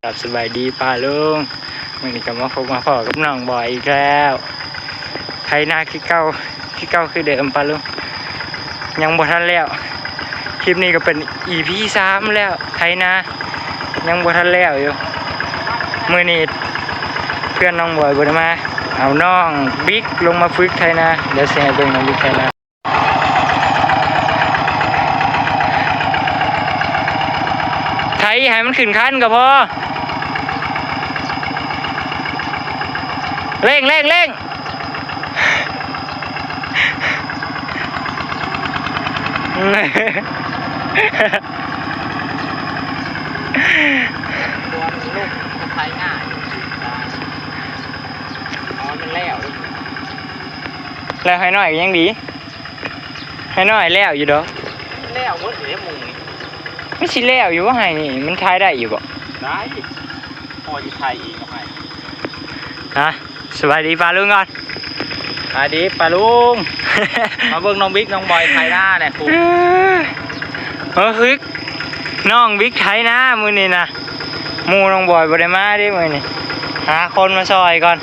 ຄັບ ສະບາຍດີປ້າລຸງ ມື້ນີ້ກໍມາພົບມາພໍ້ກັບນ້ອງບອຍອີກແລ້ວ ໄຖນາຄືເກົ່າ ຄືເກົ່າຄືເດີມປ້າລຸງ ຍັງບໍ່ທັນແລ້ວ ຄລິບນີ້ກໍເປັນອີພີສາມແລ້ວ ໄຖນາຍັງບໍ່ທັນແລ້ວຢູ່ ມື້ນີ້ເພື່ອນນ້ອງບອຍບໍ່ໄດ້ມາ ເອົານ້ອງບິກລົງມາຝຶກໄຖນາ ດຽວຊິໃຫ້ເບິ່ງນ້ອງບິກໄຖນາ. ໄຖໃຫ້ມັນຂຶ້ນຄັນກໍພໍ ເລັ່ງ ເລັ່ງ ເລັ່ງ ແລ້ວໃຫ້ໜ້ອຍກໍຍັງດີ. ໃຫ້ໜ້ອຍແລ້ວຢູ່ດອກ ແລ້ວໝົດເດ້ໝູ່ນີ້ ມັນຊິແລ້ວຢູ່ບໍ່ ໄຮ່ນີ້ມັນຖ່າຍໄດ້ຢູ່ບໍ່? ໄດ້ ພໍຊິໄຖເອງກໍໄຜ ຮະ ສະບາຍດີປ້າລຸງກ່ອນ ສະບາຍດີປ້າລຸງ ມາເບິ່ງນ້ອງບິກນ້ອງບອຍໄຖນາແດ່ ມາຝຶກ ນ້ອງບິກໄຖນາມື້ນີ້ນະ ໝູ່ນ້ອງບອຍບໍ່ໄດ້ມາເດ້ມື້ນີ້ ຫາຄົນມາຊ່ອຍກ່ອນ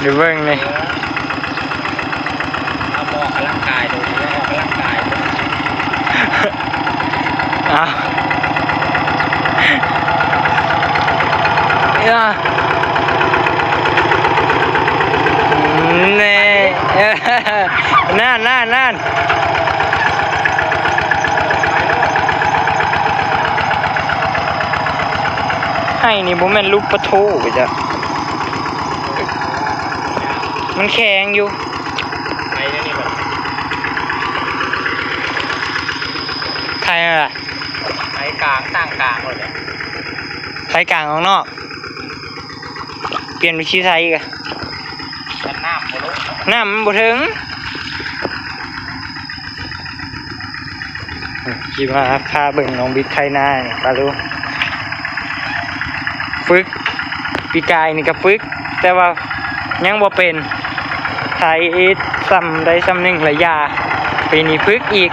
ດຽວເບິ່ງນີ້ ເອີ ເອົາ ອອກກຳລັງກາຍ ໂດຍ ອອກກຳລັງກາຍ ເອົາ ເອີ ແນ່ ນັ້ນໆໆ ໄຮ່ນີ້ບໍ່ແມ່ນຫຼຸບປະໂທໄປຈ້ະ ມັນແຂງຢູ່ ໄຖແນວນີ້ບໍ່ ໄຖນັ້ນລະ ໄຖກາງ ຕັ້ງກາງໂລດແຫຼະ ໄຖກາງອອກນອກ ປ່ຽນວິທີໃຊ້ອີກ ຄັນນ້ຳບໍ່ລົງ ນ້ຳມັນບໍ່ເຖິງ ຊິມາພາເບິ່ງນ້ອງບິກໄຖນານີ້ ປາລູ ຝຶກ ປີກາຍນີ້ກໍຝຶກ ແຕ່ວ່າຍັງບໍ່ເປັນ ໄຖຊຳໃດຊຳໜຶ່ງລະຢ່າ ປີນີ້ຝຶກອີກ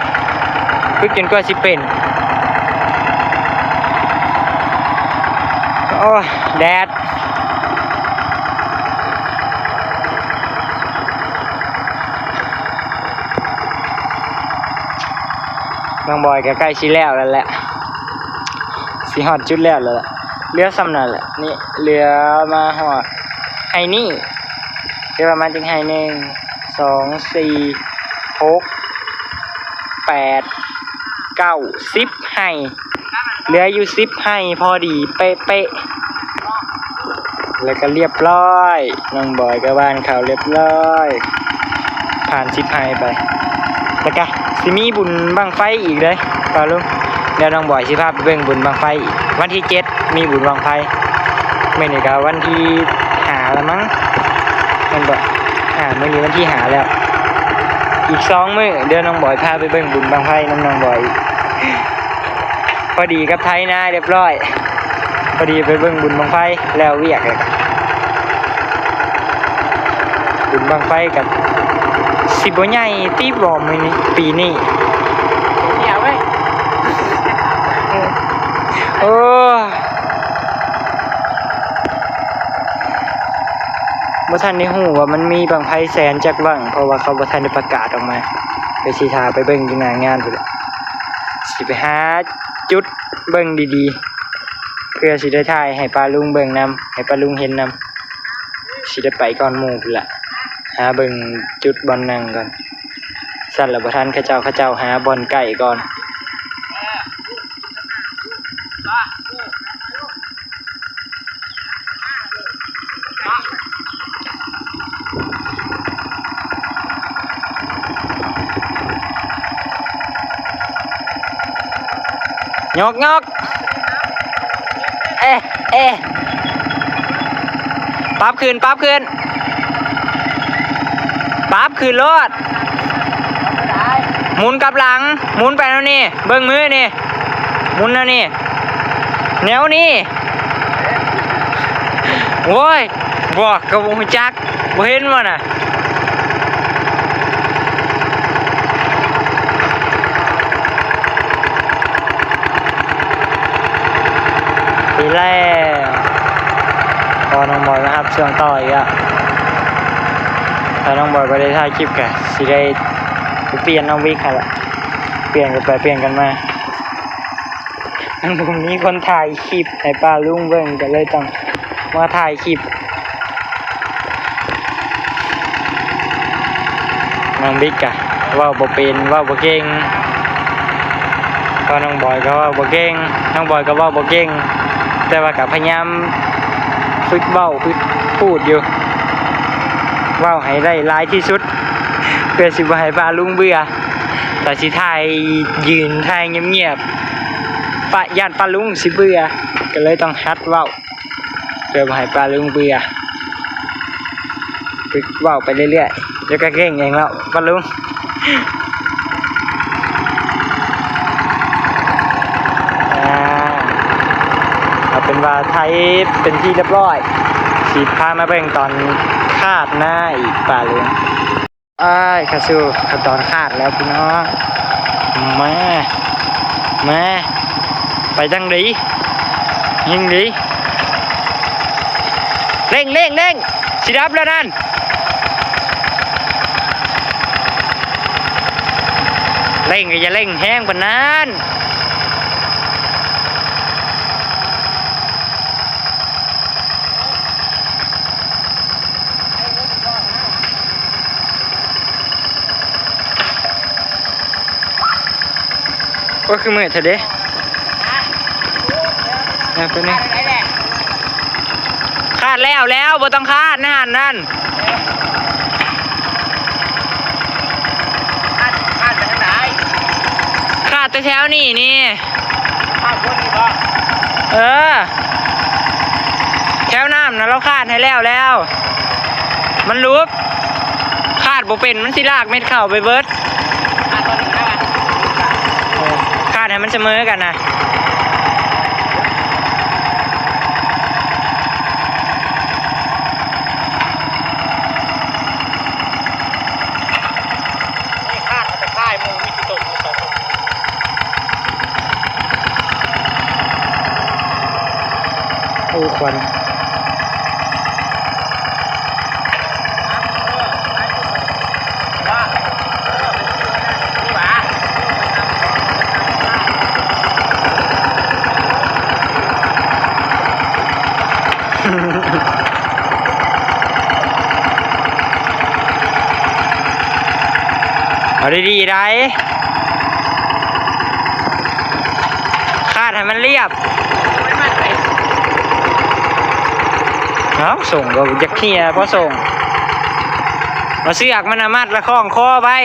ຝຶກຈົນກວ່າຊິເປັນ ໂອ້ຍ ແດດ. ນ້ອງບອຍກໍໃກ້ຊິແລ້ວແລ້ວແຫຼະ ຊິຮອດຈຸດແລ້ວແລ້ວແຫຼະ ເຫຼືອສ່ຳນັ້ນແຫຼະ ນີ້ ເຫຼືອມາຮອດໄຮ່ນີ້ ເຫຼືອປະມານຈັກໄຮ່ ໜຶ່ງ ສອງ ສີ່ ຫົກ ແປດ ເກົ້າ ສິບໄຮ່ ເຫຼືອຢູ່ສິບໄຮ່ພໍດີເປະໆ ແລ້ວກໍລຽບລ້ອຍ ນ້ອງບອຍກໍຫວ່ານເຂົ້າລຽບລ້ອຍ ຜ່ານສິບໄຮ່ໄປ ແລ້ວກະຊິມີບຸນບັ້ງໄຟອີກເດ້ ປ້າລຸງ ດຽວນ້ອງບອຍຊິພາໄປເບິ່ງບຸນບັ້ງໄຟອີກ ວັນທີເຈັດມີບຸນບັ້ງໄຟ ມື້ນີ້ກໍວັນທີຫ້າແລ້ວມັ້ງ ແມ່ນບໍ່? ອ່າ ມື້ນີ້ວັນທີຫ້າແລ້ວ ອີກສອງມື້ ດຽວນ້ອງບອຍພາໄປເບິ່ງບຸນບັ້ງໄຟນຳນ້ອງບອຍ ພໍດີກັບໄຖນາລຽບລ້ອຍ ພໍດີໄປເບິ່ງບຸນບັ້ງໄຟແລ້ວວຽກ ແລ້ວກະບຸນບັ້ງໄຟກະຊິບໍ່ໃຫຍ່ຕິບໍ່ມື້ນີ້ ປີນີ້ ໂອ້ ບໍ່ທັນໄດ້ຮູ້ວ່າມັນມີບັ້ງໄຟແສນຈັກບັ້ງ ເພາະວ່າເຂົາບໍ່ທັນໄດ້ປະກາດອອກມາ ກໍຊິຖ້າໄປເບິ່ງຢູ່ໜ້າງານພຸ້ນແຫຼະ ຊິໄປຫາຈຸດເບິ່ງດີໆ ເພື່ອຊິໄດ້ຖ່າຍໃຫ້ປ້າລຸງເບິ່ງນຳ ໃຫ້ປ້າລຸງເຫັນນຳ ຊິໄດ້ໄປກ່ອນໝູ່ພຸ້ນລະ ຫາເບິ່ງຈຸດບ່ອນນັ່ງກ່ອນ ຊັ້ນລະບໍ່ທັນເຂົາເຈົ້າ ເຂົາເຈົ້າຫາບ່ອນໃກ້ກ່ອນ. ຍົກ ຍົກ ເອ ເອ ປັບຂຶ້ນ ປັບຂຶ້ນ ປັບຂຶ້ນໂລດ ໝູນກັບຫຼັງ ໝູນໄປແນວນີ້ ເບິ່ງມືນີ້ ໝູນແນວນີ້ ແນວນີ້ ໂອ້ຍ ບໍ່ ກໍບໍ່ຮູ້ຈັກ ບໍ່ເຫັນບໍ່ນະ? ເ ແລ້ວ ພໍນ້ອງບອຍມາຮັບຊ່ວງຕໍ່ອີກແລ້ວ ຖ້ານ້ອງບອຍບໍ່ໄດ້ຖ່າຍຄລິບກະຊິໄດ້ໄປປ່ຽນນ້ອງວິກຫັ້ນລະ ປ່ຽນກັນໄປປ່ຽນກັນມາ ມັນບໍ່ມີຄົນຖ່າຍຄລິບໃຫ້ປ້າລຸງເບິ່ງ ກະເລີຍຕ້ອງມາຖ່າຍຄລິບ. ນ້ອງບິກກະເວົ້າບໍ່ເປັນ ເວົ້າບໍ່ເກັ່ງ ເພາະນ້ອງບອຍກໍເວົ້າບໍ່ເກັ່ງ ນ້ອງບອຍກໍເວົ້າບໍ່ເກັ່ງ ແຕ່ວ່າກໍພະຍາຍາມຝຶກເວົ້າ ຝຶກພູດຢູ່ ເວົ້າໃຫ້ໄດ້ຫຼາຍທີ່ສຸດ ເພື່ອຊິບໍ່ໃຫ້ປ້າລຸງເບື່ອ ແຕ່ຊິຖ່າຍຢືນ ຖ່າຍງຽບໆ ປະ ຢ້ານປ້າລຸງຊິເບື່ອ ກໍເລີຍຕ້ອງຫັດເວົ້າ. ເພື່ອບໍ່ໃຫ້ປ້າລຸງເບື່ອ ຝຶກເວົ້າໄປເລື້ອຍໆ ແລ້ວກໍເກັ່ງເອງແລ້ວປ້າລຸງ. ອາ ເອົາເປັນວ່າໄຖເປັນທີ່ຮຽບຮ້ອຍ ຊິພາມາເບິ່ງຕອນຄາດນາອີກ ປ້າລຸງ. ອ້າຍ ເຂົ້າສູ່ຂັ້ນຕອນຄາດແລ້ວພີ່ນ້ອງ ມາ ມາ ໄປທາງໃດ ຍິງດີ ເລັ່ງ ເລັ່ງ ເລັ່ງ ຊິດັບແລ້ວນັ້ນ ເລັ່ງກໍຢ່າເລັ່ງແຮງປານນັ້ນ. ໂອ້ຍ ຄືມືດແທ້ເດ ແລ້ວຕົວນີ້ ຄາດແລ້ວ ແລ້ວ ບໍ່ຕ້ອງຄາດໃນຫັ້ນນັ້ນ ຄາດ ຄາດໄປທາງໃດ ຄາດແຖວໆນີ້ນີ້. ເອີ ແຖວນ້ຳນະ ລາວຄາດໃຫ້ແລ້ວແລ້ວ ມັນຫຼຸບ ຄາດບໍ່ເປັນ ມັນຊິລາກເມັດເຂົ້າໄປເບິດ ຄາດໃຫ້ມັນສະເໝີກັນນະ. ໂອ້ ຄວັນ. ເອົາດີໆໄດ໋ ຄາດໃຫ້ມັນລຽບ ເອົ້າ ສົ່ງກໍຢາກເຫ່ຍ ພໍສົ່ງ ເອົາເຊືອກມັນນະມັດລະຄ້ອງຄໍໄວ້.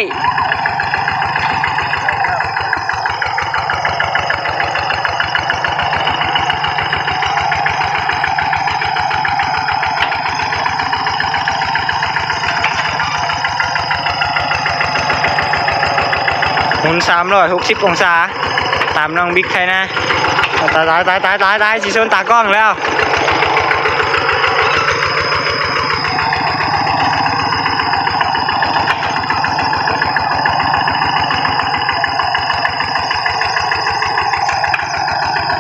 ໝູນສາມຮ້ອຍຫົກສິບອົງສາ ຕາມນ້ອງບິກໄທນາ. ຕາຍ ຕາຍ ຕາຍ ຕາຍ ຕາຍ ຊິຊົນຕາກ້ອງແລ້ວ.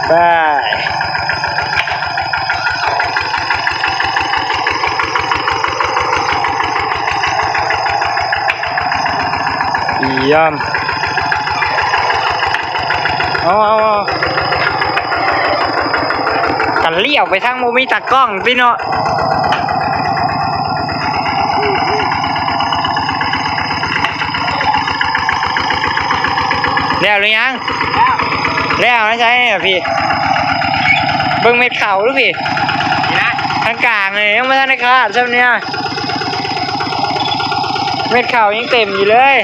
ໄປ ຢ້ຽມ ເອົາ ເອົາ ເອົາ ກະລ້ຽວໄປທາງບໍ່ມີຕາກ້ອງຕິເນາະ. ແລ້ວຫຼືຍັງ? ແລ້ວ ແລ້ວໃນໃສພີ່? ເບິ່ງເມັດເຂົ້າດູພີ່ ນີ້ນະ ທາງກາງນີ້ຍັງບໍ່ທັນໄດ້ຄາດຊ້ຳນີ້ນະ ເມັດເຂົ້າຍັງເຕັມຢູ່ເລີຍ.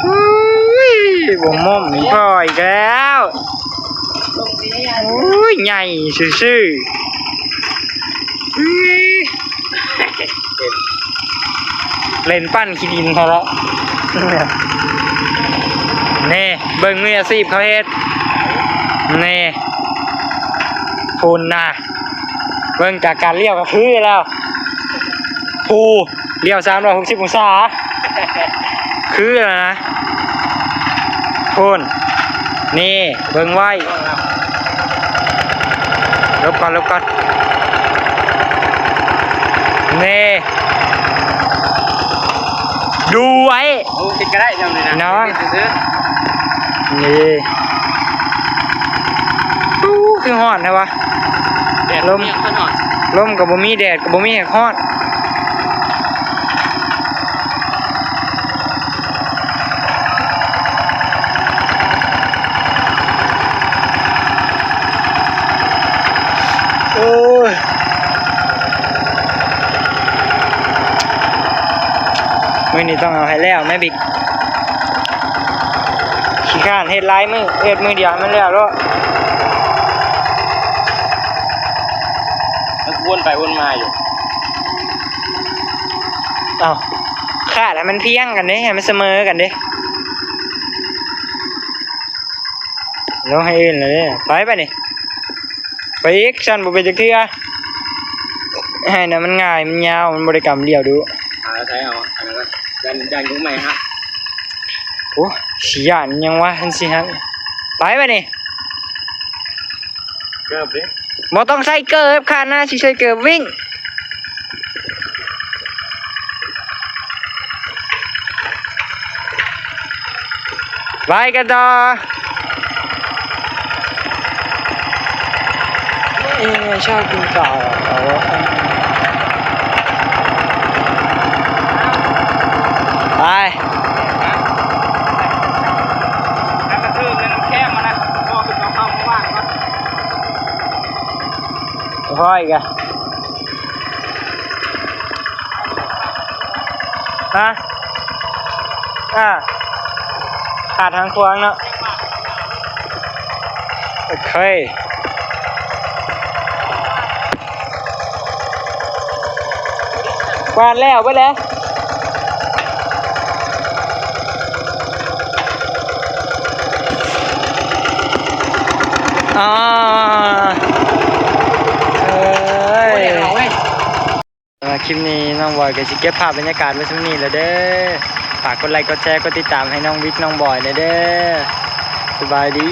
ອຸ້ຍ ບໍ່ໝົ້ມອີກພໍອີກແລ້ວ. ໂອ້ຍ ໃຫຍ່ຊື່ໆ ເຫຼັ້ນ ເຫຼັ້ນປັ່ນຂີ້ດິນຫັ້ນລະ. ນີ້ ເບິ່ງມືອາຊີບເຂົາເຮັດ ນີ້ ພຸ້ນນະ ເບິ່ງຈາກການລ້ຽວກໍຄືແລ້ວ ພູ ລ້ຽວສາມຮ້ອຍຫົກສິບອົງສາ ຄືແລ້ວນະ ພຸ້ນ. ນີ້ ເບິ່ງໄວ້ ຫຼົບກ່ອນ ຫຼົບກ່ອນ ນີ້ ດູໄວ້ ໂອ້ ຕິດກໍໄດ້ ເນາະ ເນາະ ເຮັດຊື່ໆ ນີ້ ອູ້ ຄືຮ້ອນແທ້ວະ ແດດ ລົມ ມີຫຍັງຄືຮ້ອນ ລົມກໍບໍ່ມີ ແດດກໍບໍ່ມີ ແຮງຮ້ອນ. ໂອ້ຍ ມື້ນີ້ຕ້ອງເອົາໃຫ້ແລ້ວແມ່ບິກ ຂີ້ຄ້ານເຮັດຫຼາຍມື້ ເຮັດມື້ດຽວໃຫ້ມັນແລ້ວໂລດ ມັນວົນໄປວົນມາຢູ່ ເອົ້າ ຄາດໃຫ້ມັນພຽງກັນເດ້ ໃຫ້ມັນສະເໝີກັນເດ້ ລົງໃຫ້ອື່ນເລີຍເດ້ ໄປບາດນີ້ ໄປອີກ ຊັ້ນບໍ່ເປັນຈັກເທື່ອ ໃຫ້ນະ ມັນງ່າຍ ມັນຍາວ ມັນບໍ່ໄດ້ກຳລຽວດຸ ຫາໃຊ້ເອົາ ອັນນັ້ນ ຢ້ານ ຢ້ານກຸກໄມ້ຫັກ ໂອ້ ຊິຢ້ານຫຍັງວະ ມັນຊິຫັກ ໄປບາດນີ້. ເກີບເດ້ ບໍ່ຕ້ອງໃສ່ເກີບ ຄາດໜ້າຊິໃສ່ເກີບ ວິ່ງ ໄປກັນຕໍ່ ເອີ ຊອບກິນເຂົ້າ ໄປ ພໍອີກອະ ຮະ ອ່າ ຂາດທາງຂວາງເນາະ ໂອເຄ ກວາດແລ້ວເບິດແລ້ວ ອໍ ເອີຍ ໂອ້ຍ ເອົາເວີຍ ສຳລັບຄລິບນີ້ນ້ອງບອຍກໍຊິເກັບພາບບັນຍາກາດໄວ້ສ່ຳນີ້ແຫຼະເດີ ຝາກກົດໄລກົດແຊ ກົດຕິດຕາມໃຫ້ນ້ອງວິກ ນ້ອງບອຍແດ່ເດີ ສະບາຍດີ.